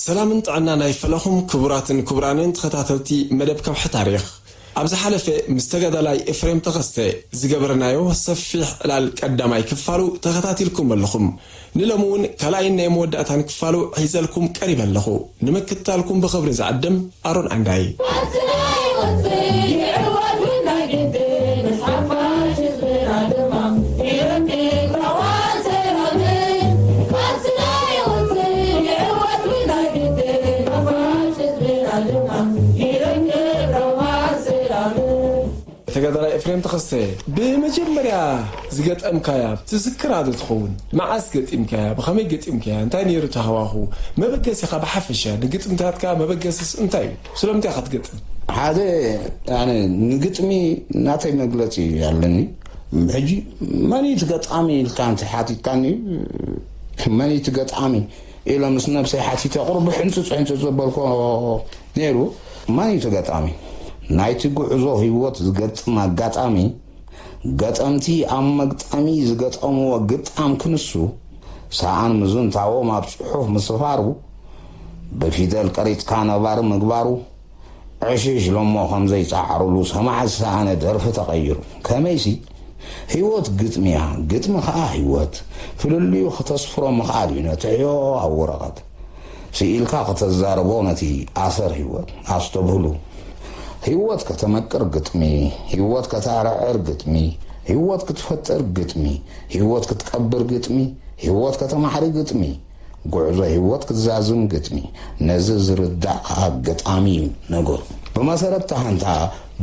ሰላምን ጥዕናን ኣይፈለኹም ክቡራትን ክቡራንን ተኸታተልቲ መደብ ከውሒ ታሪኽ። ኣብ ዝሓለፈ ምስ ተጋዳላይ ኤፍሬም ተኸስተ ዝገበርናዮ ሰፊሕ ዕላል ቀዳማይ ክፋሉ ተኸታቲልኩም ኣለኹም። ንሎሚ እውን ካልኣይን ናይ መወዳእታን ክፋሉ ሒዘልኩም ቀሪበ ኣለኹ። ንምክትታልኩም ብኽብሪ ዝዕድም ኣሮን ዓንዳይ። ተጋዳላይ ኤፍሬም ተኸስተ፣ ብመጀመርያ ዝገጠምካያ ትዝክራ ዶ ትኸውን? መዓስ ገጢምካያ? ብኸመይ ገጢምካያ? እንታይ ነይሩ እቲ ሃዋኹ? መበገሲኻ ብሓፈሻ ንግጥምታትካ መበገስስ እንታይ እዩ? ስለምንታይ ኢኻ ትገጥም? ሓደ፣ ኣነ ንግጥሚ ናተይ መግለጺ ኣለኒ። ሕጂ መን እዩ እቲ ገጣሚ ኢልካ እንተ ሓቲትካኒ፣ መን እዩ እቲ ገጣሚ ኢለ ምስ ነብሰይ ሓቲተ፣ ቁሩብ ሕንጽጽ ሕንጽጽ ዘበልኮ ነይሩ። መን እዩ እቲ ገጣሚ? ናይቲ ጉዕዞ ህይወት ዝገጥም ኣጋጣሚ፣ ገጠምቲ ኣብ መግጠሚ ዝገጠምዎ ግጣም ክንሱ፣ ሰኣን ምዝንታዎም ኣብ ጽሑፍ ምስፋሩ፣ ብፊደል ቀሪጽካ ነባሪ ምግባሩ፣ ዕሽሽ ኢሎሞ ከም ዘይጸዓሩሉ፣ ሰማዒ ዝሰኣነ ደርፊ ተቐይሩ። ከመይሲ፣ ህይወት ግጥሚ እያ፣ ግጥሚ ኸኣ ህይወት። ፍልልዩ ከተስፍሮ ምኽኣል እዩ፣ ነቲ ዕዮ ኣብ ወረቐት ስኢልካ ከተዛርቦ ነቲ ኣሰር ህይወት። ኣስተብህሉ፣ ህይወት ከተመቅር ግጥሚ፣ ህይወት ከተዕርዕር ግጥሚ፣ ህይወት ክትፈጥር ግጥሚ፣ ህይወት ክትቀብር ግጥሚ፣ ህይወት ከተማዕሪ ግጥሚ። ጉዕዞ ህይወት ክትዛዝም ግጥሚ፣ ነዚ ዝርዳእ ከኣ ገጣሚ እዩ ነገሩ። ብመሰረት እታ ሃንታ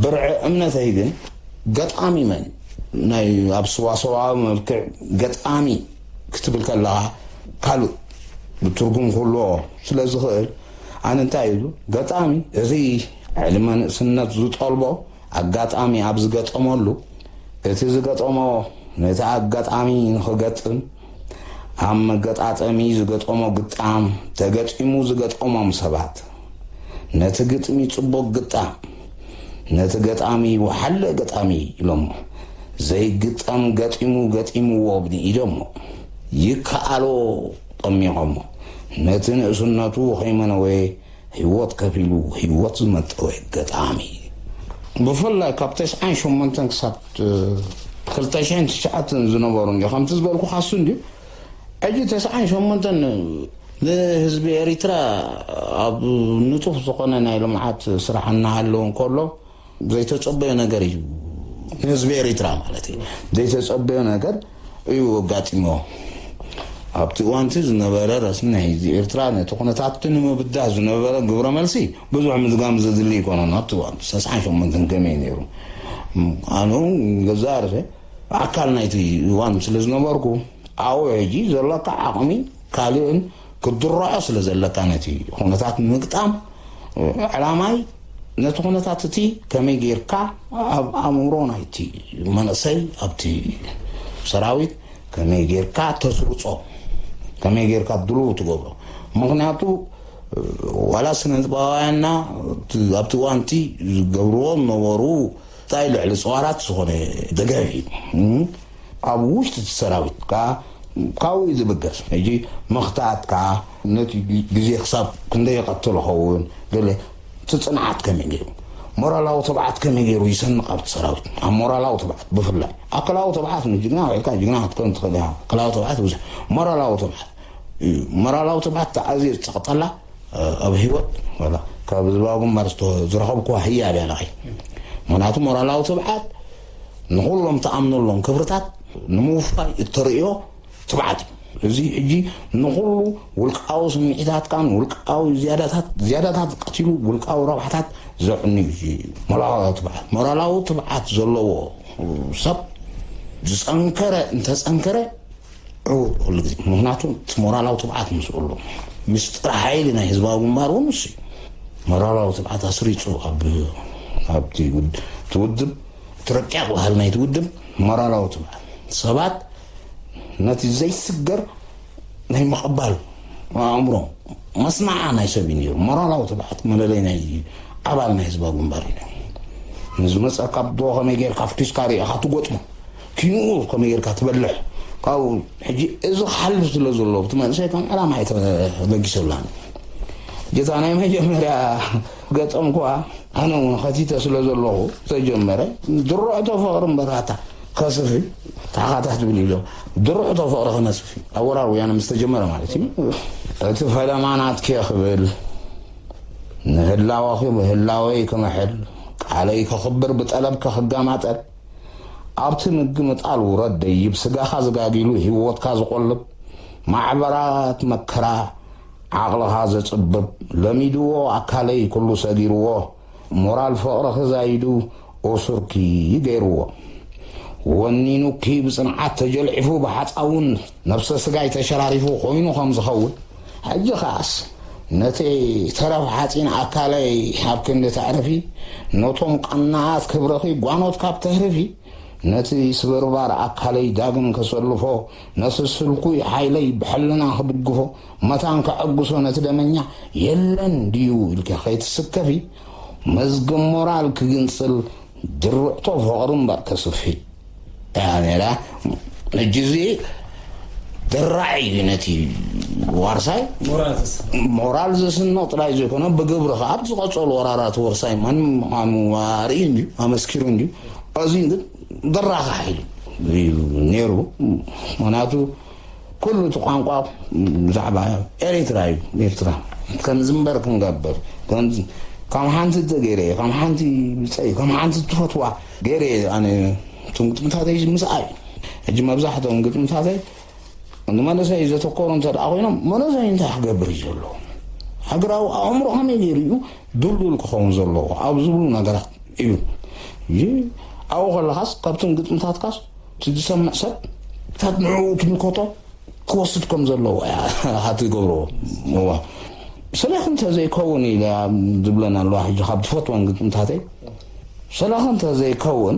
ብርዒ እምነተይ ግን፣ ገጣሚ መን እዩ? ናይ ኣብ ሰዋሰዋዊ መልክዕ ገጣሚ ክትብል ከለኻ ካልእ ትርጉም ክህልዎ ስለ ዝኽእል፣ ኣነ እንታይ ኢሉ፣ ገጣሚ እቲ ዕድመ ንእስነት ዝጠልቦ ኣጋጣሚ ኣብ ዝገጠመሉ፣ እቲ ዝገጠሞ ነቲ ኣጋጣሚ ንኽገጥም፣ ኣብ መገጣጠሚ ዝገጠሞ ግጣም፣ ተገጢሙ ዝገጠሞም ሰባት፣ ነቲ ግጥሚ ጽቡቕ ግጣም፣ ነቲ ገጣሚ ወሓለ ገጣሚ ኢሎሞ። ዘይግጠም ገጢሙ ገጢምዎ ብንኢዶሞ። ይከኣሎ ጠሚቖሞ። ነቲ ንእስነቱ ከይመነወ ህይወት ከፊሉ ህይወት ዝመጠወ ገጣሚ። ብፍላይ ካብ ተስዓን ሸሞንተን ክሳብ፣ እ፣ ክልተ ሽሕን ትሽዓተን ዝነበሩ እንዲ፣ ከምቲ ዝበልኩ ካሱ እንዲ፣ ሕጂ ተስዓን ሸሞንተን ንህዝቢ ኤሪትራ ኣብ ንጡፍ ዝኾነ ናይ ልምዓት ስራሕ እናሃለወ እንከሎ፣ ዘይተጸበዮ ነገር እዩ። ንህዝቢ ኤሪትራ ማለት እዩ። ዘይተጸበዮ ነገር እዩ ኣጋጢሞ። ኣብቲ እዋንቲ ዝነበረ ረስሚ ናይ ህዝቢ ኤርትራ ነቲ ኩነታት እቲ ንምብዳህ ዝነበረ ግብረ መልሲ ብዙሕ ምድጋም ዘድሊ ኣይኮነን። ኣብቲ እዋንቲ ተስዓን ሸሞንተን ከመይ ነይሩ? ኣነ እውን ገዛእ ርእሰ ኣካል ናይቲ እዋን ስለ ዝነበርኩ፣ ኣብኡ ሕጂ ዘለካ ዓቕሚ ካልእን ክትድርዖ ስለ ዘለካ ነቲ ኩነታት ንምግጣም፣ ዕላማይ ነቲ ኩነታት እቲ ከመይ ጌርካ ኣብ ኣእምሮ ናይቲ መንእሰይ፣ ኣብቲ ሰራዊት ከመይ ጌርካ ተስርጾ፣ ከመይ ጌርካ ድሉው ትገብሮ። ምኽንያቱ ዋላ ስነ ጥበባውያንና ኣብቲ እዋንቲ ዝገብርዎ ዝነበሩ እንታይ ልዕሊ ጽዋራት ዝኾነ ደገፍ እዩ። እም፣ ኣብ ውሽጢ እቲ ሰራዊት ከኣ ካብኡ እዩ ዝብገስ። ሕጂ ምኽታት ከኣ ነቲ ግዜ ክሳብ ክንደይ ይቐትል ይኸውን? ገለ እቲ ጽንዓት ከመይ ገይሩ፣ ሞራላዊ ትብዓት ከመይ ገይሩ ይሰንቕ ኣብቲ ሰራዊት? ኣብ ሞራላዊ ትብዓት ብፍላይ። ኣካላዊ ትብዓት ንጅግና ውዒልካ ጅግና ክትከውን ትኽእል ኢኻ። ኣካላዊ ትብዓት ብዙሕ፣ ሞራላዊ ትብዓት እዩ። ሞራላዊ ትብዓት ተኣዝየ ዝጸቕጠላ ኣብ ህይወት ዋላ ካብ ዝባቡ ግንባር ዝተ-፣ ዝረኸብኩዋ ህያብ እያ ንዓይ። ምኽንያቱ ሞራላዊ ትብዓት ንኹሎም ትኣምነሎም ክብርታት ንምውፋይ እተርእዮ ትብዓት እዩ። እዚ ሕጂ ንኹሉ ውልቃዊ ስምዒታትካን ውልቃዊ ዝያዳታት፣ ዝያዳታት ቀቲሉ ውልቃዊ ረብሓታት ዘዕንዩ እዩ። ሞራላዊ ትብዓት፣ ሞራላዊ ትብዓት ዘለዎ ሰብ ዝጸንከረ እንተጸንከረ ዕዉት ኩሉ ግዜ። ምኽንያቱ እቲ ሞራላዊ ትብዓት ምስኡ ኣሎ። ምስጢር ሓይሊ ናይ ህዝባዊ ግንባር እውን ንሱ እዩ። ሞራላዊ ትብዓት ኣስሪጹ ኣብ፣ ኣብቲ ውድ-፣ እቲ ውድብ፣ እቲ ረቂቕ ባህሊ ናይቲ ውድብ ሞራላዊ ትብዓት። ሰባት ነቲ ዘይስገር ናይ ምቕባል ኣእምሮ፣ መስናዓ ናይ ሰብ እዩ ነይሩ። ሞራላዊ ትብዓት መለለይ ናይ ኣባል ናይ ህዝባዊ ግንባር እዩ። ንዝመፀካ ብድሆ ከመይ ጌርካ ኣፍኪስካ ርኢኻ ትጎጥሞ፣ ኪንኡ ከመይ ጌርካ ትበልሕ። ካብኡ ሕጂ እዚ ክሓልፍ ስለ ዘለዎ፣ እቲ መንእሰይ ከም ዕላማ ኣይተበጊሰላን። ጌታ ናይ መጀመርያ ገጠም እኳ ኣነ እውን ኸቲተ ስለ ዘለኹ ዝተጀመረ ድርዕቶ ፍቕሪ እምበራታ ከስፊ ታኻታት ትብል ኢሎ ድርዕቶ ፍቕሪ ክነስፊ ኣወራር ወያነ ምስ ተጀመረ ማለት እዩ። እቲ ፈለማ ናትኪ ክብል ንህላወኺ ብህላወይ ክምሕል፣ ቃለይ ከኽብር፣ ብጠለብኪ ክጋማጠል፣ ኣብቲ ምግምጣል ውረድ ደይብ፣ ስጋኻ ዝጋጊሉ ህይወትካ ዝቆልብ፣ ማዕበራት መከራ ዓቕልኻ ዘጽብብ፣ ለሚድዎ ኣካለይ ኩሉ ሰጊርዎ፣ ሞራል ፍቕርኺ ዛይዱ እሱርኪ ገይርዎ። ወኒኑኪ ብጽንዓት ተጀልዒፉ ብሓጻውን ነብሰ ስጋይ ተሸራሪፉ ኮይኑ ከም ዝኸውን፣ ሕጂ ኸኣስ ነቲ ተረፍ ሓጺን ኣካለይ ኣብ ክንዲ ተዕርፊ፣ ነቶም ቀናኣት ክብርኺ ጓኖት ካብ ተህርፊ፣ ነቲ ስብርባር ኣካለይ ዳግም ከሰልፎ፣ ነቲ ስልኩይ ሓይለይ ብሕልና ክድግፎ፣ መታን ከዐግሶ ነቲ ደመኛ የለን ድዩ ኢልኪ ከይትስከፊ፣ መዝገብ ሞራል ክግንጽል ድርዕቶ ፍቕሪ እምበር ከስፊ። እያ ነይራ። ሕጂ እዚ ድራዕ እዩ ነቲ ዋርሳይ ሞራል ዘስንቕ። ሞራል ዘስንቕ ጥራይ ዘይኮነ፣ ብግብሪ ከኣ ኣብ ዝቐጸሉ ወራራት ወርሳይ ማን ምዃኑ ኣርእዩ እንድዩ፣ ኣመስኪሩ እንድዩ። እዚ ግን ድራኻ ሓይሉ እዩ ነይሩ። ምኽንያቱ ኩሉ እቲ ቋንቋ ብዛዕባ ኤሪትራ እዩ። ኤርትራ ከምዚ እምበር ክንገብር፣ ከምዚ፣ ከም ሓንቲ ተገይረ እየ፣ ከም ሓንቲ ብፀይ፣ ከም ሓንቲ ትፈትዋ ገይረ እየ። ኣነ እቶም ግጥምታተይ ምስኣ እዩ። ሕጂ መብዛሕትኦም ግጥምታተይ ንመንእሰይ ዘተኮሩ እንተ ደኣ ኮይኖም፣ መንእሰይ እንታይ ክገብር እዩ ዘለዎ? ሃገራዊ ኣእምሮ ከመይ ገይሩ እዩ ድልዱል ክኸውን ዘለዎ ኣብ ዝብሉ ነገራት እዩ። ይህ ኣብኡ ከለኻስ ካብቶም ግጥምታትካስ እቲ ዝሰምዕ ሰብ ታት ንዕኡ ትምልከቶ ክወስድ ከም ዘለዎ እያ ሃቲ ገብርዎ። እዋ፣ ስለኺ እንተዘይከውን ኢለ ዝብለን ኣለዋ። ሕጂ ካብ ትፈትወን ግጥምታተይ፣ ስለኺ እንተዘይከውን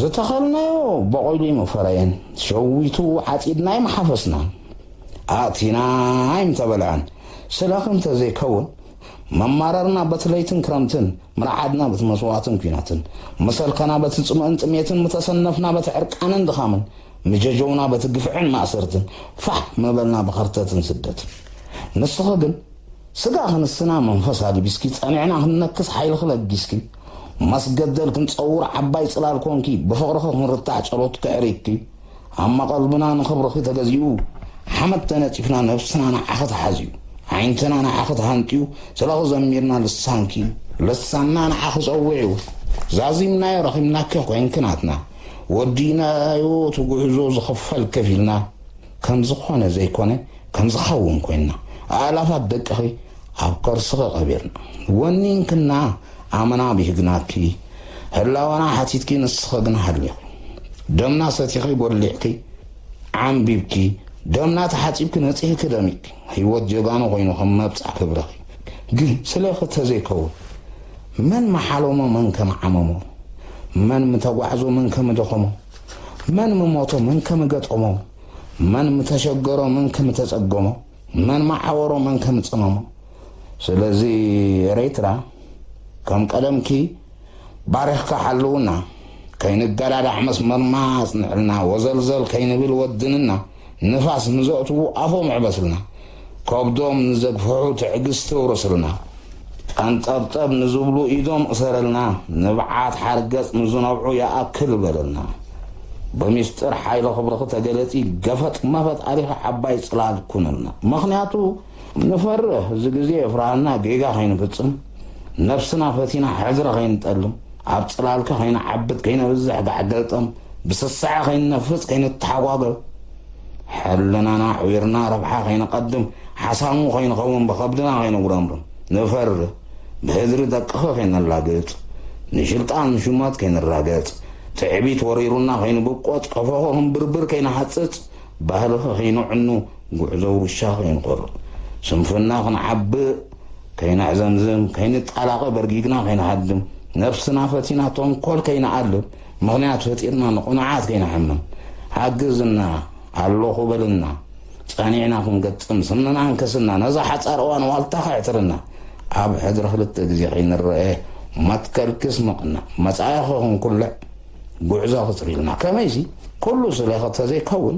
ዝተኸልናዮ በቑሉ ኣይምፈረየን፣ ሸዊቱ ዓፂድና ኣይምሓፈስናን፣ ኣእቲና ኣይምተበልዐን። ስለኺ እንተዘይከውን መማረርና በቲ ለይትን ክረምትን፣ ምርዓድና በቲ መስዋእትን ኲናትን፣ መሰልከና በቲ ጽምእን ጥሜትን፣ ምተሰነፍና በቲ ዕርቃንን ድኻምን፣ ምጀጀውና በቲ ግፍዕን ማእሰርትን፣ ፋሕ መበልና ብኸርተትን ስደትን። ንስኺ ግን ስጋ ክንስና መንፈስ ኣልቢስኪ፣ ጸኒዕና ክንነክስ ሓይልኺ ለጊስኪ፣ መስገደል ክንጸውር ዓባይ ጽላል ኮንኪ፣ ብፍቕርኺ ክንርታዕ ጸሎት ከዕሪግኪ፣ ኣብ መቐልብና ንኽብርኺ ተገዚኡ፣ ሓመድ ተነጺፍና ነብስና ንዓኺ ተሓዚኡ፣ ኣዒንትና ንዓኺ ተሃንጥዩ፣ ስለኺ ዘሚርና ልሳንኪ፣ ልሳንና ንዓኺ ጸዊዑ፣ ዛዚምናዮ ረኺብናኪ ኮንኪ ናትና፣ ወዲእናዮ እቲ ጉዕዞ ዝኽፈል ከፊልና፣ ከም ዝኾነ ዘይኮነ ከም ዝኸውን ኮይንና፣ ኣእላፋት ደቅኺ ኣብ ከርስኺ ቀቢርና፣ ወኒንክና ኣመና ብሂግናኪ፣ ህላወና ሓቲትኪ ንስኺ ግን ሃሊኺ፣ ደምና ሰቲኺ ጎሊዕኪ፣ ዓምቢብኪ፣ ደምና ተሓጺብኪ ነጺህኪ ደሚቕኪ፣ ህይወት ጀጋኑ ኮይኑ ከም መብጽዓ ክብርኺ። ግን ስለኺ ተዘይከውን መን ምሓለሞ መን ከመዓመሞ፣ መን ምተጓዕዞ መን ከምደኸሞ፣ መን ምሞቶ መን ከምገጠሞ፣ መን ምተሸገሮ መን ከምተጸገሞ፣ መን ምዓወሮ መን ከምጸመሞ። ስለዚ ኤረትራ ከም ቀደምኪ ባሪኽካ ሓልውና፣ ከይንገዳዳዕ መስመርና ኣጽንዕልና፣ ወዘልዘል ከይንብል ወድንና፣ ንፋስ ንዘእትዉ ኣፎም ዕበስልና፣ ከብዶም ንዘግፍሑ ትዕግስቲ ውርስልና፣ ቀንጠብጠብ ንዝብሉ ኢዶም እሰረልና፣ ንብዓት ሓርገጽ ንዝነብዑ ይኣክል በለልና። ብሚስጥር ሓይሊ ክብርኺ ተገለጺ፣ ገፈጥ መፈጥ ኣሊኺ ዓባይ ጽላል ኩነልና። ምኽንያቱ ንፈርህ፣ እዚ ግዜ የፍርሃና፣ ጌጋ ከይንፍጽም፣ ነብስና ፈቲና ሕድሪ ከይንጠልም፣ ኣብ ጽላልኪ ከይንዓብድ ከይነብዝሕ ጋዕ ገልጠም፣ ብስስዐ ከይንነፍጽ ከይንተሓጓገብ፣ ሕልናና ኣዕዊርና ረብሓ ከይንቐድም፣ ሓሳሙ ከይንኸውን ብኸብድና ከይንጉረምርም፣ ንፈርህ፣ ብህድሪ ደቅኺ ከይነላግጽ፣ ንሽልጣን ንሹመት ከይንራገጽ፣ ትዕቢት ወሪሩና ከይንብቆጽ፣ ቀፎኺ ክንብርብር ከይንሃጽጽ፣ ባህልኺ ከይንዕኑ፣ ጉዕዞ ውርሻ ከይንቆርር፣ ስንፍና ክንዓብእ ከይነዕዘምዝም፣ ከይንጣላቐ በርጊግና ከይንሃድም፣ ነብስና ፈቲና ተንኮል ከይንኣልም፣ ምኽንያት ፈጢርና ንቕኑዓት ከይንሓምም፣ ሓግዝና፣ ኣለኹ በልና፣ ጸኒዕና ክንገጥም፣ ስንና ኣንክስና፣ ነዛ ሓጻር እዋን ዋልታ ከዕትርና፣ ኣብ ሕድሪ ክልተ ግዜ ከይንረአ፣ መትከልክስ ምቕናዕ፣ መጻኢኺ ክንኩልዕ፣ ጉዕዞ ክጽር ኢልና። ከመይሲ፣ ኩሉ ስለኺ ተዘይከውን፣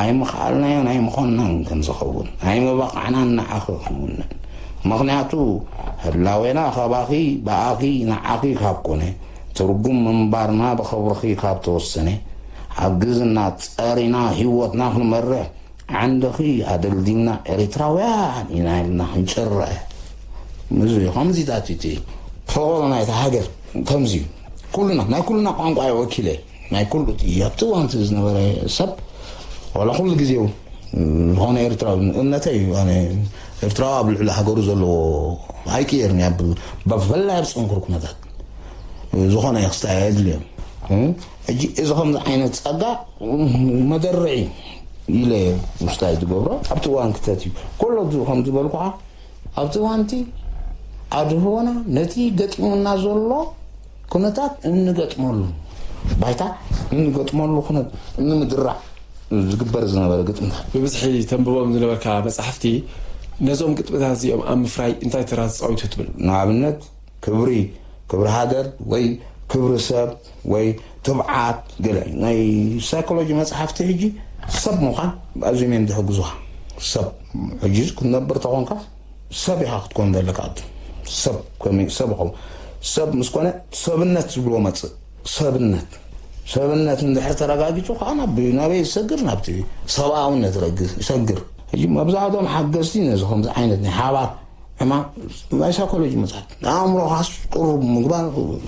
ኣይምኽኣልናዮን ኣይምኾንናን ከም ዝኸውን፣ ኣይምበቓዕናን ንዓኺ ክንውንን። ምኽንያቱ፣ ህላዌና ካባኺ፣ ብኣኺ፣ ንዓኺ ካብ ኮነ፣ ትርጉም ምንባርና ብኽብርኺ ካብ ተወሰነ፣ ሓግዝና ጸሪና ህይወትና ክንመርሕ፣ ዓንድኺ ኣደልዲልና ኤርትራውያን ኢና ኢልና ክንጭረ። እዚ ከምዚታት እቲ ፍቕሪ ናይታ ሃገር ከምዚ እዩ። ኩልና፣ ናይ ኩልና ቋንቋ እየ ወኪለ። ናይ ኩሉ እቲ ኣብቲ እዋን እቲ ዝነበረ ሰብ፣ ዋላ ኩሉ ግዜ እውን ዝኾነ ኤርትራዊ እምነተይ እዩ። ኣነ ኤርትራዊ ኣብ ልዕሊ ሃገሩ ዘለዎ ኣይቅየርን እያ። ብ-፣ ብፍላይ ኣብ ጽንኩር ኩነታት ዝኾነ ክስታይ ኣየድልዮም። እ? ሕጂ እዚ ከምዚ ዓይነት ጸጋ መደርዒ ኢለ ውሽጣይ ዝገብሮ ኣብቲ እዋን ክተት እዩ። ኩሉ እዚ ከም ዝበልኩኻ ኣብቲ እዋንቲ ኣድህቦና ነቲ ገጢሙና ዘሎ ኩነታት እንገጥመሉ ባይታ፣ እንገጥመሉ ኩነት ንምድራዕ ዝግበር ዝነበረ ግጥምታት። ብብዝሒ ተንብቦም ዝነበርካ መጻሕፍቲ ነዞም ግጥምታት እዚኦም ኣብ ምፍራይ እንታይ ተራ ተጻዊቱ ትብል? ንኣብነት ክብሪ፣ ክብሪ ሃገር ወይ ክብሪ ሰብ ወይ ትብዓት፣ ገለ ናይ ሳይኮሎጂ መጽሓፍቲ ሕጂ ሰብ ምዃን ኣዝዮም እዮም ዝሕግዙኻ። ሰብ ሕጂ ክትነብር ተኾንካ ሰብ ኢኻ ክትኮን ዘለካ። ኣቱ ሰብ ከመይ ሰብ ኾ፣ ሰብ ምስ ኮነ ሰብነት ዝብሎ መጽእ። ሰብነት፣ ሰብነት እንድሕር ተረጋጊጹ ከዓ ናብ፣ ናበይ ዝሰግር? ናብቲ ሰብኣውነት ረግ-፣ ይሰግር። ሕጂ መብዛሕትኦም ሓገዝቲ ነዚ ከምዚ ዓይነት ናይ ሓባር ሕማም ናይ ሳይኮሎጂ መጽሓፍ ንኣእምሮኻስ ቅሩብ ምግባር፣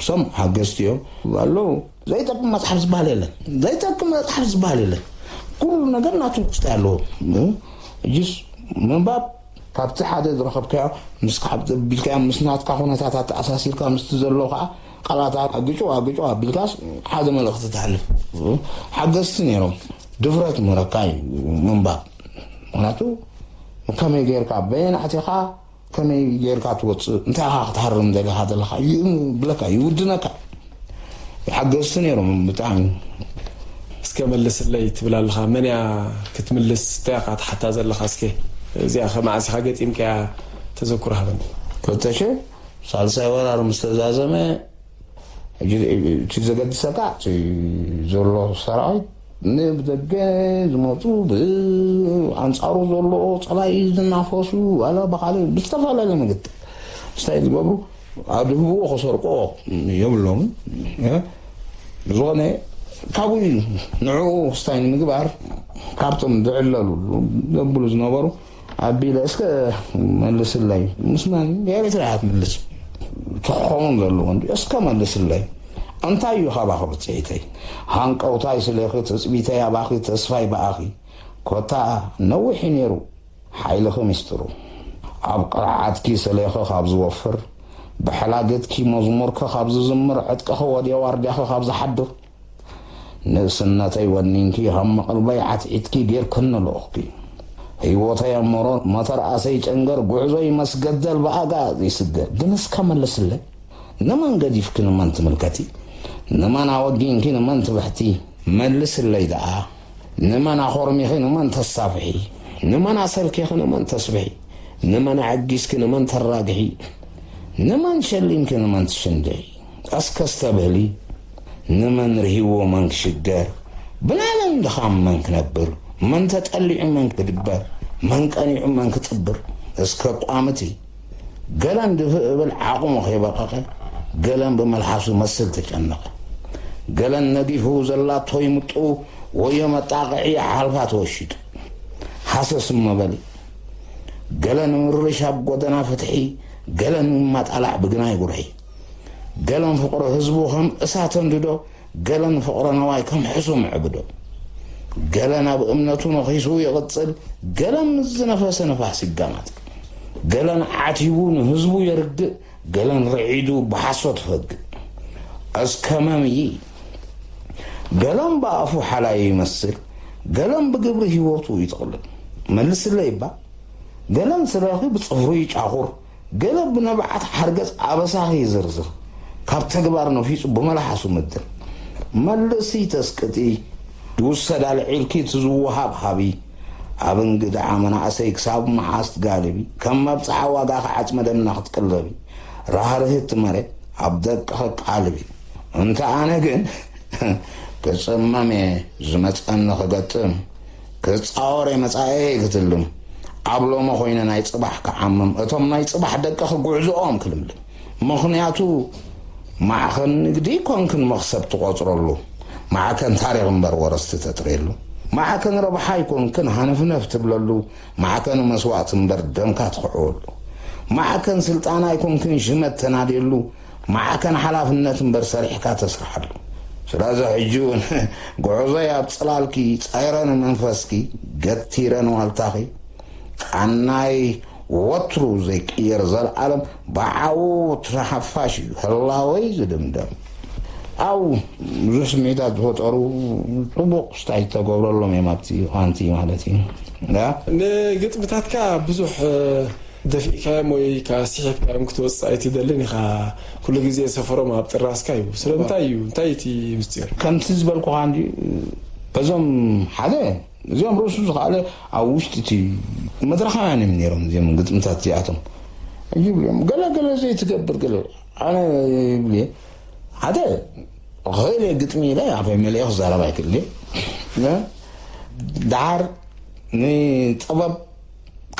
ሰም ሓገዝቲ እዮም ኣለዉ። ዘይጠቅም መጽሓፍ ዝበሃል የለን። ዘይጠቅም መጽሓፍ ዝበሃል የለን። ኩሉ ነገር ናቱ ውስጥ ኣለዎ። እጅስ ምንባብ ካብቲ ሓደ ዝረኸብካዮ ምስ ካብ ቢልካዮ ምስ ናትካ ኩነታት ኣተኣሳሲርካ ምስቲ ዘሎ ከዓ ቃላት ኣግጩ ኣግጩ ኣቢልካስ ሓደ መልእኽቲ ተሕልፍ። ሓገዝቲ ነይሮም። ድፍረት ምረካ እዩ ምንባብ። ምክንያቱ ከመይ ጌርካ በየናዕቲኻ ከመይ ጌርካ ትወፅእ፣ እንታይ ኢኻ ክትሃርም ደሊኻ ዘለኻ ይብለካ፣ ይውድነካ፣ ይሓገዝቲ ነይሮም ብጣዕሚ። እስከ መልስለይ ትብል ኣለኻ፣ መን እያ ክትምልስ? እንታይ ኢኻ ትሓታ ዘለኻ? እስከ እዚኣ ከ መዓስ ኢኻ ገጢምካያ? ተዘክሮ ሃበኒ። ክልተ ሺሕ ሳልሳይ ወራር ምስ ተዛዘመ፣ ሕጂ እቲ ዘገድሰካ እቲ ዘሎ ሰራዊት ንብደገ ዝመፁ ብኣንፃሩ ዘሎ ፀላኢ ዝናፈሱ ዋላ ብካልእ ብዝተፈላለየ መገዲ ስታይ ዝገብሩ ኣድህብዎ ክሰርቆ የብሎምን። ብዝኾነ ካብኡ እዩ ንዕኡ ስታይ ንምግባር ካብቶም ዝዕለሉ ዘብሉ ዝነበሩ ኣቢለ እስከ መልስለይ። ምስ መን? ኤርትራ እያ ትምልስ። ትኸውን ዘለዎ እንዲ እስከ መልስለይ። እንታይ እዩ ካባኺ ብጽሒተይ? ሃንቀውታይ ስሌኺ፣ ትጽቢተይ ኣባኺ፣ ተስፋይ ብኣኺ። ኮታ ነዊሕ እዩ ነይሩ ሓይልኺ ሚስጥሩ። ኣብ ቅርዓትኪ ስሌኺ ካብ ዝወፍር፣ ብሕላገትኪ መዝሙርኪ ካብ ዝዝምር፣ ዕጥቅኺ ወድዮ ዋርድያኺ ካብ ዝሓድር፣ ንእስነተይ ወኒንኪ፣ ካብ መቕልበይ ዓትዒትኪ ጌርክኒ ልኡኽኪ። ህይወተይ ኣምሮ መተርኣሰይ ጨንገር፣ ጉዕዞይ መስገደል ብኣጋ ይስገር። ግን እስከ መልስለይ፣ ንመን ገዲፍኪ ንመን ትምልከቲ? ንመን ኣወጊንኪ ንመን ትብሕቲ? መልስለይ ደኣ፣ ንመን ኣኾርሚኺ ንመን ተሳፍሒ? ንመን ኣሰልኪኺ ንመን ተስብሒ? ንመን ኣዐጊስኪ ንመን ተራግሒ? ንመን ሸሊምኪ ንመን ትሽንድዒ? እስከ ኣስተብህሊ፣ ንመን ርሂዎ መን ክሽገር? ብናይ መን ድኻም መን ክነብር? መን ተጠሊዑ መን ክድበር? መን ቀኒዑ መን ክጥብር? እስከ ቋምቲ፣ ገለን ድፍእ እብል ዓቕሙ ከይበቐቐ፣ ገለን ብመልሓሱ መስል ተጨነቐ። ገለን ነጊፉ ዘላቶ ይምጡ ወዮ መጣቕዒ ሓልፋ ተወሺጡ። ሃሰስ እሞ በሊ፣ ገለን ምርሽ ኣብ ጎደና ፍትሒ፣ ገለን ማጣላዕ ብግናይ ጉርሒ። ገለን ፍቕሪ ህዝቡ ከም እሳት ኣንድዶ፣ ገለን ፍቕሪ ነዋይ ከም ሕሱም ዕብዶ። ገለን ኣብ እምነቱ ነኺሱ ይቕጽል፣ ገለን ምስ ዝነፈሰ ንፋስ ይጋማጥ። ገለን ዓቲቡ ንህዝቡ የርግእ፣ ገለን ርዒዱ ብሓሶት ይፈግእ። እስከ መምዪ፣ ገለን ብኣፉ ሓላይ ይመስል፣ ገለን ብግብሪ ህይወቱ ይጥቕልል። መልስለይ እባ፣ ገለን ስለኺ ብጽፍሩ ይጫኹር፣ ገለ ብንብዓት ሓርገጽ ኣበሳኺ ይዝርዝር፣ ካብ ተግባር ነፊጹ ብመልሓሱ ምድር። መልሲ ተስቅጢ፣ ይውሰድ ኣልዒልኪ እቲ ዝወሃብ ሃቢ፣ ኣብ እንግድዓ መናእሰይ ክሳብ መዓስ ትጋልቢ? ከም መብጽዓ ዋጋኺ ዓጽመ ደምና ክትቅለቢ? ራህርህቲ መሬት ኣብ ደቅኺ ቃልቢ። እንተ ኣነ ግን ክጽመም እየ ዝመጸኒ ክገጥም፣ ክጻወር እየ መጻኤ ክትልም። ኣብ ሎሚ ኮይነ ናይ ጽባሕ ክዓምም፣ እቶም ናይ ጽባሕ ደቅኺ ጉዕዝኦም ክልምልም። ምኽንያቱ ማዕከን ንግዲ ኣይኮንክን መኽሰብ ትቖጽረሉ፣ ማዕከን ታሪኽ እምበር ወረስቲ ተጥርየሉ። ማዕከን ረብሓ ኣይኮንክን ሃነፍነፍ ትብለሉ፣ ማዕከን መስዋእቲ እምበር ደምካ ትኽዕወሉ። ማዕከን ስልጣን ኣይኮንክን ሽመት ተናድየሉ፣ ማዕከን ሓላፍነት እምበር ሰሪሕካ ተስርሓሉ። ስለዚ ሕጂ እውን ጉዕዞይ ኣብ ጽላልኪ፣ ጸይረ ንመንፈስኪ፣ ገቲረ ንዋልታኺ፣ ቃናይ ወትሩ ዘይቅየር ዘልዓለም ብዓወት ሓፋሽ እዩ ህላወይ ዝድምደም። ኣብ ብዙሕ ስምዒታት ዝፈጠሩ ጽቡቕ ክስታይ ተገብረሎም እዮም ኣብቲ ኳንቲ ማለት እዩ። ያ ንግጥምታትካ ብዙሕ ደፊእካዮም ወይ ከዓ ስሒብካዮም ክትወፅእ ኣይትደልን ኢኻ። ኩሉ ግዜ ሰፈሮም ኣብ ጥራስካ እዩ። ስለምንታይ እዩ? እንታይ እቲ ምስጢር? ከምቲ ዝበልኩኻ እንዲ እዞም ሓደ እዚኦም ርእሱ ዝኸኣለ ኣብ ውሽጢ እቲ መድረኻውያን እዮም ነይሮም። እዚኦም ግጥምታት እዚኣቶም ሕጂ ይብልዮም ገለ ገለ ዘይትገብር ገለ ኣነ ይብል ሓደ ክእል ግጥሚ ኢለ ኣፈይ መሊኦ ክዛረብ ኣይክእል። ደሓር ንጥበብ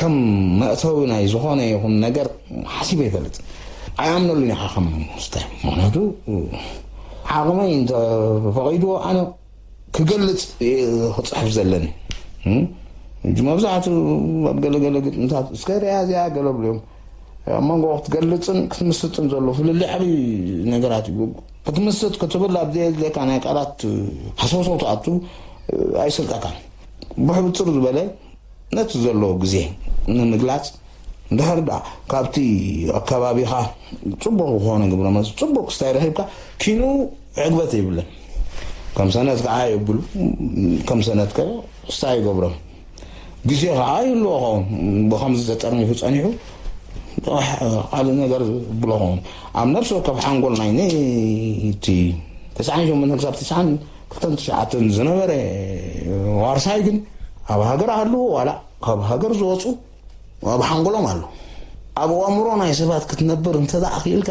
ከም መእተዊ ናይ ዝኾነ ይኹን ነገር ሓሲበ ይፈልጥ ኣይኣምነሉን ኢኻ ከም ስታይ። ምክንያቱ ዓቕመይ እንተፈቒድዎ ኣነ ክገልጽ ክጽሕፍ ዘለኒ። እም? ሕጂ መብዛሕትኡ ኣብ ገለገለ ግጥምታት እስከ ሪኣ እዚኣ ገለ ብልዮም ኣብ መንጎ ክትገልጽን ክትምስጥን ዘሎ ፍልልይ ዓብዪ ነገራት እዩ። ክትምስጥ ክትብል ኣብ ዘየድልየካ ናይ ቃላት ሃሰውሰው ትኣቱ ኣይስልጠካን። ብሕብጥር ዝበለ ነቲ ዘሎ ግዜ ንምግላጽ እንድሕር ደኣ ካብቲ ኣከባቢኻ ጽቡቕ ዝኾነ ግብረ መልሲ ጽቡቕ ክስታይ ረኺብካ ኪኑ ዕግበት የብለን። ከም ሰነት ከዓ የብሉ ከም ሰነት ከ ክስታይ ይገብሮም ግዜ ከዓ ይህልዎ ኸውን ብኸምዚ ተጠርኒፉ ጸኒሑ ካልእ ነገር ብሎ ኸውን ኣብ ነፍሲ ወከፍ ሓንጎል ናይ ነይቲ ተስዓን ሸሞንተን ክሳብ ተስዓን ክልተን ትሽዓተን ዝነበረ ዋርሳይ ግን ኣብ ሃገር ኣህልዉ ዋላ ካብ ሃገር ዝወፁ ኣብ ሓንጎሎም ኣሎ። ኣብ ኣእምሮ ናይ ሰባት ክትነብር እንተ ደኣ ክኢልካ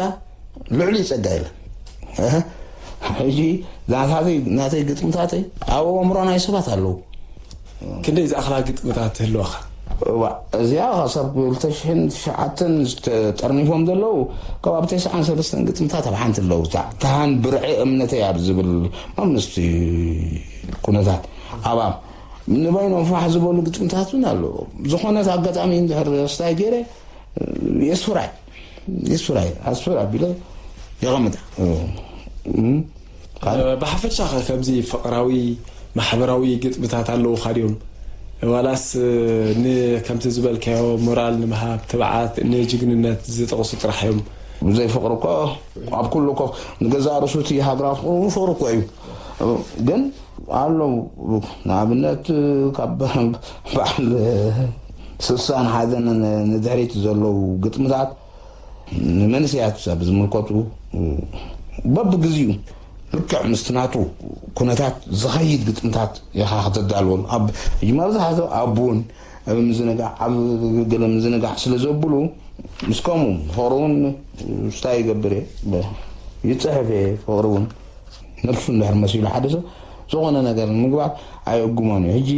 ልዕሊ ጸጋ የለን። ሕጂ ናታተይ ናተይ ግጥምታተይ ኣብ ኣእምሮ ናይ ሰባት ኣለዉ። ክንደይ ዝኣኽላ ግጥምታት ትህልዋኻ? እዚኣ ካብ ክልተ ሽሕን ትሽዓተን ዝተጠርኒፎም ዘለዉ ከባቢ ተስዓን ሰለስተን ግጥምታት ኣብ ሓንቲ ኣለዉ። ተሃን ብርዒ እምነተይ ኣብ ዝብል መምስቲ ኩነታት ኣብኣ ንበይኖም ፋሕ ዝበሉ ግጥምታት እውን ኣለዉ። ዝኾነት ኣጋጣሚ እንድሕር ስታይ ገይረ የስፍራይ የስፍራይ ኣስፍር ኣቢለ የቐምጣ። ብሓፈሻ ከ ከምዚ ፍቕራዊ ማሕበራዊ ግጥምታት ኣለውኻ ድዮም? ዋላስ ከምቲ ዝበልካዮ ሞራል ንምሃብ፣ ትብዓት፣ ንጅግንነት ዝጠቕሱ ጥራሕ እዮም? ብዘይ ፍቕሪ እኮ ኣብ ኩሉ እኮ ንገዛእ ርእሱ እቲ ሃገራዊ ፍቕሪ ፍቕሪ እኮ እዩ። ግን ኣለዉ ንኣብነት ካብ በዓል ስሳን ሓደን ንድሕሪት ዘለዉ ግጥምታት ንመንስያት ሰብ ዝምልከቱ በብግዚኡ ልክዕ ምስቲ ናቱ ኩነታት ዝኸይድ ግጥምታት ኢኻ ከተዳልወሉ ኣብ መብዛሕትኡ ኣብ ቡን ኣብ ምዝንጋዕ ኣብ ገለ ምዝንጋዕ ስለ ዘብሉ ምስ ከምኡ ፍቕሪ እውን ስታይ ይገብር እየ ይፅሕፍ እየ ፍቕሪ እውን ነብሱ እንድሕር መሲሉ ሓደ ሰብ ዝኾነ ነገር ንምግባር ኣየእጉሞን እዩ ሕጂ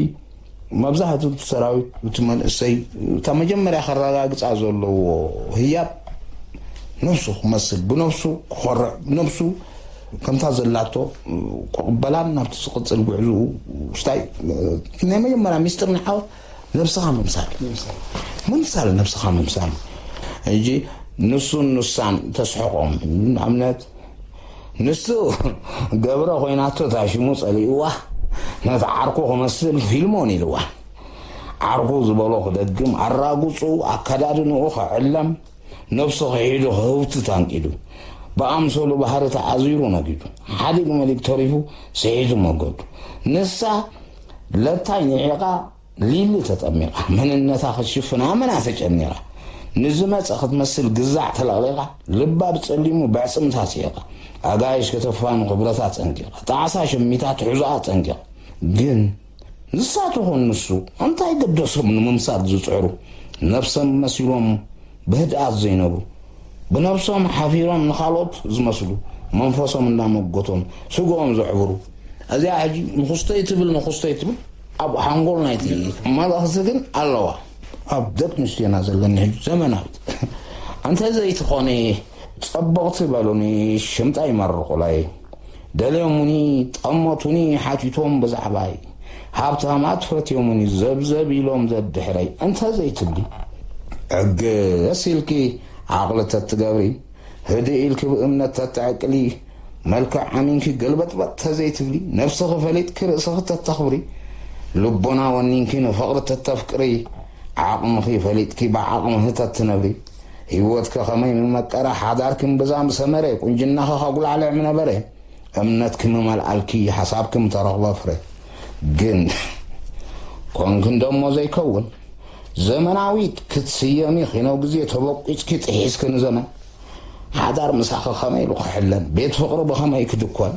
መብዛሕትኡ እቲ ሰራዊት እቲ መንእሰይ እታ መጀመርያ ከረጋግፃ ዘለዎ ህያብ ነብሱ ክመስል ብነብሱ ክኾርዕ ብነብሱ ከምታ ዘላቶ ክቕበላን ናብቲ ዝቕፅል ጉዕዝኡ ስታይ ናይ መጀመርያ ሚስጥር ንዓወት ነብስኻ ምምሳል ምምሳል ነብስኻ ምምሳል ሕጂ ንሱን ንሳን ተስሕቆም ንኣብነት ንሱ ገብረ ኮይናቶ ታሽሙ ጸሊእዋ ነቲ ዓርኩ ክመስል ፊልሞን ኢልዋ ዓርኩ ዝበሎ ክደግም ኣራጉጹ ኣከዳድንኡ ክዕለም ነብሱ ክሒዱ ክህውትት ኣንቂዱ ብኣምሰሉ ባህሪ ተዓዚሩ ነጊዱ ሓዲግ መሊግ ተሪፉ ስሒቱ መገዱ ንሳ ለታይ ንዒቓ ሊሊ ተጠሚቓ መንነታ ክትሽፍን ኣመና ተጨኒቓ ንዝመፀ ክትመስል ግዛዕ ተለቕሊቓ ልባ ብፀሊሙ ብዕፅምታ ስሒቓ ኣጋይሽ ከተፋኑ ክብረታ ፀንቂቓ ጣዕሳ ሸሚታ ትሕዞኣ ፀንቂቓ ግን ንሳት ይኹን ንሱ እንታይ ገደሶም ንምምሳል ዝጽዕሩ፣ ነብሶም መሲሎም ብህድኣት ዘይነብሩ፣ ብነብሶም ሓፊሮም ንኻልኦት ዝመስሉ፣ መንፈሶም እንዳመጎቶም ስግኦም ዘዕብሩ። እዚኣ ሕጂ ንኹስተይ ትብል ንኹስተይ ትብል ኣብ ሓንጎል ናይቲ መልእኽቲ ግን ኣለዋ። ኣብ ደቂ ኣንስትዮና ዘለኒ ሕጂ ዘመናዊት። እንተ ዘይትኾነ ጸበቕቲ በሉኒ ሽምጣይ መርቑለይ። ደልዮሙኒ ጠመቱኒ ሓቲቶም ብዛዕባይ። ሃብታማት ፈትዮሙኒ ዘብዘብ ኢሎም ዘድሕረይ። እንተ ዘይትብሊ ዕግስ ኢልኪ ዓቕሊ ተትገብሪ፣ ህድእ ኢልኪ ብእምነት ተትዕቅሊ፣ መልክዕ ዓሚንኪ ገልበጥበጥ ተዘይትብሊ፣ ነብስኺ ፈሊጥኪ ርእስኺ ተተኽብሪ፣ ልቦና ወኒንኪ ንፍቕሪ ተተፍቅሪ፣ ዓቕምኺ ፈሊጥኪ ብዓቕምኺ ተትነብሪ፣ ህይወትኪ ከመይ ምመቀረ፣ ሓዳርኪ ምብዛ ምሰመረ፣ ቁንጅናኺ ከጉላዕልዕ ምነበረ፣ እምነትኪ ምመልኣልኪ፣ ሓሳብኪ ምተረኽበ ፍረ። ግን ኮንኪ እንደሞ ዘይከውን፣ ዘመናዊት ክትስየሚ ኺነው ግዜ ተበቂጽኪ ጥሒስኪ ንዘመን። ሓዳር ምሳኺ ኸመይ ኢሉ ክሕለን፣ ቤት ፍቕሪ ብኸመይ ክድኮን፣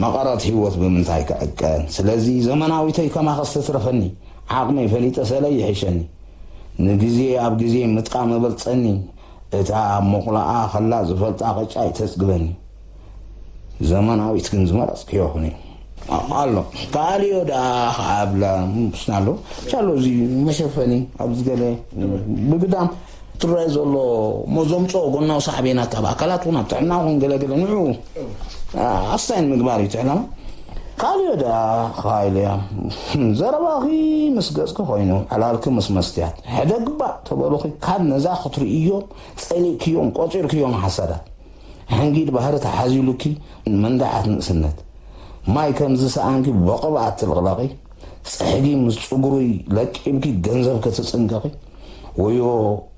መቐረት ህይወት ብምንታይ ክዕቀን። ስለዚ ዘመናዊተይ ከማኸ ዝተትረፈኒ፣ ዓቕመይ ፈሊጠ ሰለ ይሕሸኒ። ንግዜ ኣብ ግዜ ምጥቃም እበልጸኒ፣ እታ ኣብ ሞቕላኣ ኸላ ዝፈልጣ ቅጫ ይተጽግበኒ። ዘመናዊት ግን ዝመረጽክዮ ኹኒ። ኣሎ። ካልዮ ደኣ ኸዓ ኣብላ ምስና ኣሎ። ቻሎ እዚ መሸፈኒ ኣብዚ ገለ ብግዳም ትረአ ዘሎ እሞ ዘምጽኦ ጎናዊ ሳዕቤናት ኣብ ኣካላት ኹን ኣብ ጥዕና ኹን ገለ ገለ ንዑ ኣስታይን ምግባር እዩ እቲ ዕላማ። ካልዮ ደኣ ኸዓ ኢለያ። ዘረባኺ ምስ ገጽኪ ኮይኑ፣ ዕላልኪ ምስ መስትያት። ሕደግባ ተበሉኺ ካብ ነዛ ክትርእዮ ጸሊእክዮም፣ ቆጺርክዮም ሓሳዳት። ሕንጊድ ባህሪ ተሓዚሉኪ መንዳዓት ንእስነት። ማይ ከም ዝሰኣንኪ ብቕብኣት ትልቕለቒ። ጽሕጊ ምስ ጽጉሪ ለቂብኪ ገንዘብ ክትጽንቀቒ። ወዮ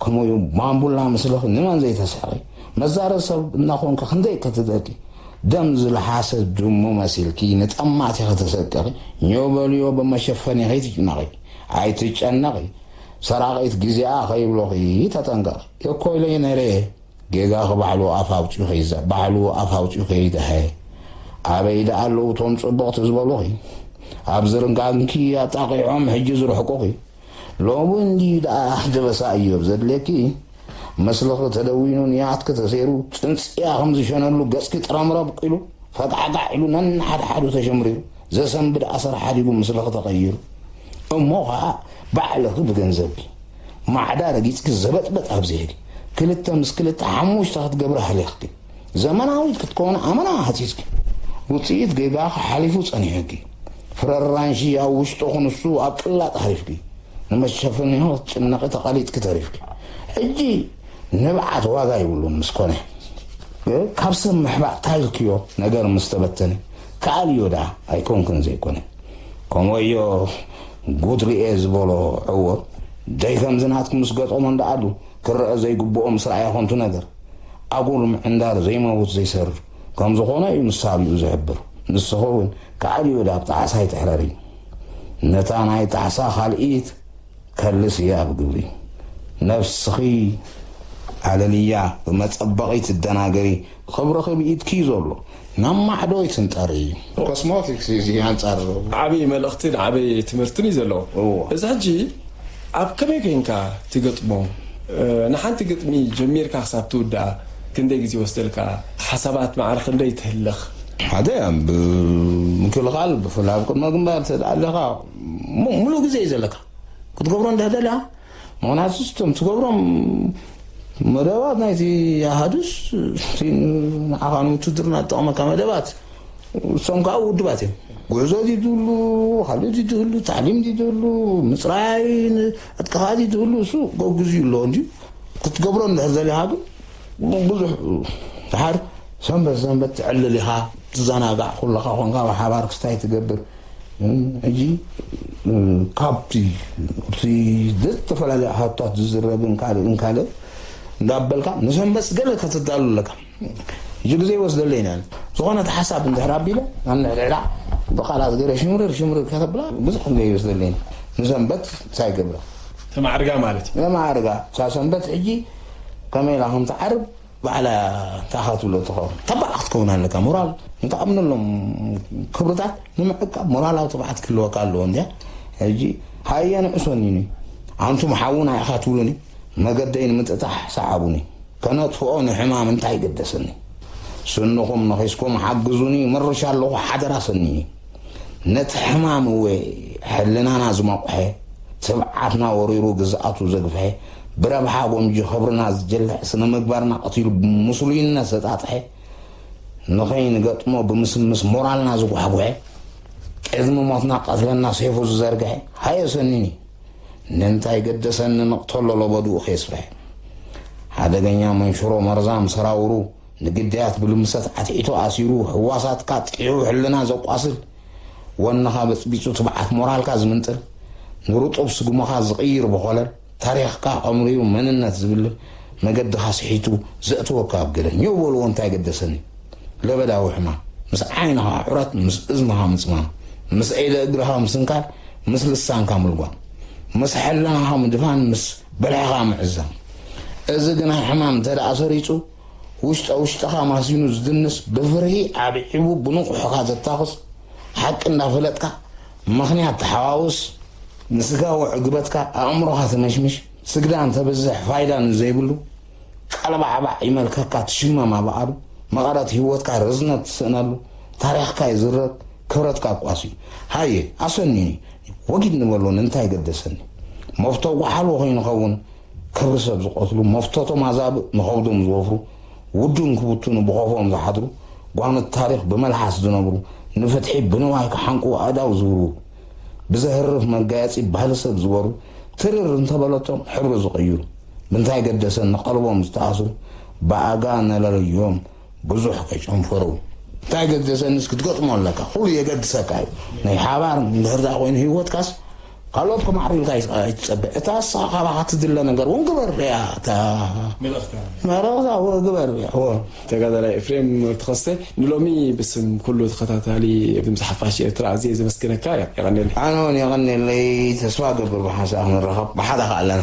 ከመዩ ባምቡላ ምስልኺ ንመን ዘይተስሕቒ። መዛረብ ሰብ እናኾንኪ ክንደይ ክትደቂ። ደም ዝለሓሰ ድሙ መሲልኪ ንጠማት ኢኺ ተሰቀቒ። ኞ በልዮ ብመሸፈኒ ከይትጭነቒ። ኣይትጨነቒ። ሰራቒት ግዜኣ ከይብሎኺ ተጠንቀቒ። እኮ ኢለ ነይረ። ጌጋኺ ባዕሉ ኣፍ ኣውጺኡ ከይዘ-፣ ባዕሉ ኣፍ ኣውጺኡ ከይደሃየ። ኣበይ ደኣ ኣለዉ እቶም ጽቡቕቲ ዝበሉኺ? ኣብ ዝርጋንኪ ኣጣቒዖም ሕጂ ዝርሕቁኺ። ሎሚ እንድዩ ደኣ ደበሳ እዮብ ዘድልየኪ? ምስልኺ ተደዊኑ ንያትኪ ተሰይሩ፣ ጽንጽያ ከም ዝሸነሉ ገጽኪ ጥረምረብ ኢሉ፣ ፈጋዕጋዕ ኢሉ ነንሓድሓዱ ተሸምሪሩ፣ ዘሰንብድ ኣሰር ሓዲጉ ምስልኺ ተቐይሩ። እሞ ኸኣ ባዕልኺ ብገንዘብኪ ማዕዳ ረጊጽኪ ዘበጥበጥ ኣብ ዝሄድ፣ ክልተ ምስ ክልተ ሓሙሽተ ክትገብሪ ሃሊኽኪ። ዘመናዊት ክትኮኒ ኣመና ሃቲትኪ። ውጽኢት ጌጋኺ ሓሊፉ ጸኒሑኪ። ፍረ ኣራንሺ ኣብ ውሽጡ ክንሱ ኣብ ቅላጥ ሃሪፍኪ። ንመሸፈኒኡ ክትጭነቒ ተቐሊጥኪ ተሪፍኪ። ሕጂ ንብዓት ዋጋ ይብሉን ምስ ኮነ። ካብ ሰብ ምሕባእ ታይልክዮ ነገር ምስ ተበተነ፣ ከኣልዮ ደኣ ኣይኮንክን ዘይኮነ። ከምኡዮ ጉድ ርኤ ዝበሎ ዕወት፣ ደይ ከምዚ ናትኪ ምስ ገጠሞ እንዳኣሉ፣ ክረአ ዘይግብኦ ምስ ረኣየ ከንቱ ነገር። ኣጉል ምዕንዳር ዘይመውት ዘይሰርር ከም ዝኾነ እዩ ምሳሌኡ ዝሕብር። ንስኺ እውን ከኣልዮ ደኣ ኣብ ጣዕሳ ኣይትሕረሪ። ነታ ናይ ጣዕሳ ካልኢት ከልስ እያ ኣብ ግብሪ። ነብስኺ ኣለልያ ብመጸበቒ ትደናገሪ፣ ክብርኺ ብኢድኪ እዩ ዘሎ። ናብ ማዕዶ ኣይትንጠሪ። ኮስሞቲክስ እዩ እዚ ኣንጻር። ዓብዪ መልእኽትን ዓብዪ ትምህርትን እዩ ዘለዎ። እዎ። እዚ ሕጂ ኣብ ከመይ ኮይንካ ትገጥሞ? እ፣ ንሓንቲ ግጥሚ ጀሚርካ ክሳብ ትውድኣ ክንደይ ግዜ ይወስደልካ? ሓሳባት ማዕረ ክንደይ ትህልኽ? ሓደ ኣብ ምክልኻል፣ ብፍላይ ኣብ ቅድመ ግንባር እንተ ደኣ ኣለኻ፣ ሙ-፣ ሙሉእ ግዜ እዩ ዘለካ ክትገብሮ እንድሕር ደሊኻ። ምኽንያቱ እቶም ትገብሮም መደባት ናይቲ ኣሃዱስ፣ እቲ ንዓኻ ንውትድርና ዝጠቕመካ መደባት፣ እሶም ከዓ ውድባት እዮም። ጉዕዞ ድዩ ትህሉ፣ ካልእ ድዩ ትህሉ፣ ታዕሊም ድዩ ትህሉ፣ ምፅራይ ን-፣ ዕጥቅኻ ድዩ ትህሉ፣ እሱ ገግዚኡ ኣለዎ እንድዩ። ክትገብሮ እንድሕር ዘሊኻ ግን ብዙሕ ድሓር ሰንበት ሰንበት ትዕልል ኢኻ፣ ትዘናጋዕ፣ ኩልኻ ኮንካ ብሓባር ክስታይ ትገብር። ሕጂ ካብቲ፣ ኣብቲ ዝተፈላለዩ ኣሃዱታት ዝዝረብን ካልእን ካልእ እንዳበልካ ንሰንበት ገለ ከተዳሉ ኣለካ። ሕጂ ግዜ ይወስደለይ ኢና። ዝኾነት ሓሳብ እንድሕር ኣቢለ፣ ኣንሕድሕዳ ብቓላት ገይረ ሽምርር ሽምርር ከተብላ ብዙሕ ግዜ ይወስደለይ ኢና። ንሰንበት እንታይ ይገብራ? ተማዕርጋ ማለት እዩ። ተማዕርጋ። እታ ሰንበት ሕጂ ከመይ ኢላ ከም ትዓርብ፣ ባዕላ እንታይ ክትብሎ ትኸውን? ተባዕ ክትከውን ኣለካ። ሞራል ንትኣምነሎም ክብርታት ንምዕቃብ ሞራላዊ ትብዓት ክህልወካ ኣለዎ። እንዲያ ሕጂ ሃየ ንዕሶኒኒ፣ ኣንቱም ሓውና ኢኻ ትብሉኒ፣ መገደይ ንምጥጣሕ ሰዓቡኒ። ከነጥፍኦ ንሕማም እንታይ ገደሰኒ? ስንኹም ነኺስኩም ሓግዙኒ፣ መርሻ ኣለኹ ሓደራ ሰኒኒ። ነቲ ሕማም እወ ሕልናና ዝመቑሐ፣ ትብዓትና ወሪሩ ግዝኣቱ ዘግፍሐ፣ ብረብሓ ጎምጂ ክብርና ዝጀልሕ፣ ስነ ምግባርና ቀቲሉ ብምስሉይነት ዘጣጥሐ፣ ንኸይንገጥሞ ብምስምስ ሞራልና ዝጓሕጉሐ፣ ቅድሚ ሞትና ቀትለና ሴፉ ዝዘርግሐ፣ ሃየ ሰኒኒ። ንምንታይ ገደሰኒ ንቕተሎ ለበድኡ ከየስፍሐ። ሓደገኛ መንሽሮ መርዛም ሰራውሩ ንግዳያት ብልምሰት ዓትዒቱ ኣሲሩ፣ ህዋሳትካ ጥሒኡ ሕልና ዘቋስል፣ ወንኻ በጽቢጹ ትብዓት ሞራልካ ዝምንጥል፣ ንርጡብ ስጉምኻ ዝቕይር ብኾለል፣ ታሪኽካ ቀምሪሩ መንነት ዝብልል፣ መገድኻ ስሒቱ ዘእትወካ ኣብ ገደል። ኘው በልዎ እንታይ ገደሰኒ? ለበዳዊ ሕማም፣ ምስ ዓይንኻ ዑረት፣ ምስ እዝንኻ ምጽማም፣ ምስ ኢደ እግርኻ ምስንካል፣ ምስ ልሳንካ ምልጓም፣ ምስ ሕልናኻ ምድፋን፣ ምስ ብልሕኻ ምዕዛም። እዚ ግና ሕማም እንተ ደኣ ሰሪጹ፣ ውሽጠ ውሽጥኻ ማሲኑ ዝድንስ፣ ብፍርሂ ዓብዒቡ ብንቑሕኻ ዘታኽስ፣ ሓቂ እንዳፈለጥካ ምኽንያት ተሓዋውስ፣ ንስጋዊ ዕግበትካ ኣእምሮኻ ተመሽምሽ፣ ስግዳን ተብዝሕ ፋይዳ ንዘይብሉ፣ ቀልባዕባዕ ይመልከካ ትሽመም ኣብኣሉ፣ መቐረት ህይወትካ ርዝነት ትስእነሉ፣ ታሪኽካ ይዝረግ፣ ክብረትካ ቋስዩ። ሃየ፣ ኣሰኒኒ፣ ወጊድ ንበሎ ንምንታይ ገደሰኒ? መፍቶ ጓሓሉ ከይንኸውን፣ ክብሪ ሰብ ዝቐትሉ፣ መፍቶቶም ኣዛብእ ንኸብዶም ዝወፍሩ፣ ውዱን ክብትኑ ብኸፎም ዝሓድሩ፣ ጓኖት ታሪኽ ብመልሓስ ዝነብሩ፣ ንፍትሒ ብንዋይ ክሓንቁ ኣእዳው ዝብርብሩ፣ ብዘህርፍ መጋየጺ ባህሊ ሰብ ዝበሩ፣ ትርር እንተበለቶም ሕብሪ ዝቕይሩ፣ ብምንታይ ገደሰኒ ቀልቦም ዝተኣስሩ፣ ብኣጋ ነለለዮም ብዙሕ ከይጨንፈሩ። እንታይ ገደሰኒስ ክትገጥሞ ኣለካ፣ ኩሉ የገድሰካ እዩ። ናይ ሓባር እንድሕር ደኣ ኮይኑ ህይወትካስ ካልኦት ከማዕብሉልካ ኣይት-፣ ኣይትጸበ። እታ ንስኻ ካባኻ ትድለ ነገር እውን ግበር እያ። እታ መልእኽታ። መልእኽታ፣ እወ፣ ግበር እያ። እወ። ተጋዳላይ ኤፍሬም ወልተኸስተ፣ ንሎሚ ብስም ኩሉ ተኸታታሊ ድምፂ ሓፋሽ ኤርትራ ኣዝየ ዘመስግነካ እየ። የቐንየለይ። ኣነ እውን የቐንየለይ። ተስፋ ገብር ብሓንሳእ ክንራኸብ ብሓደ ከኣ ኣለና።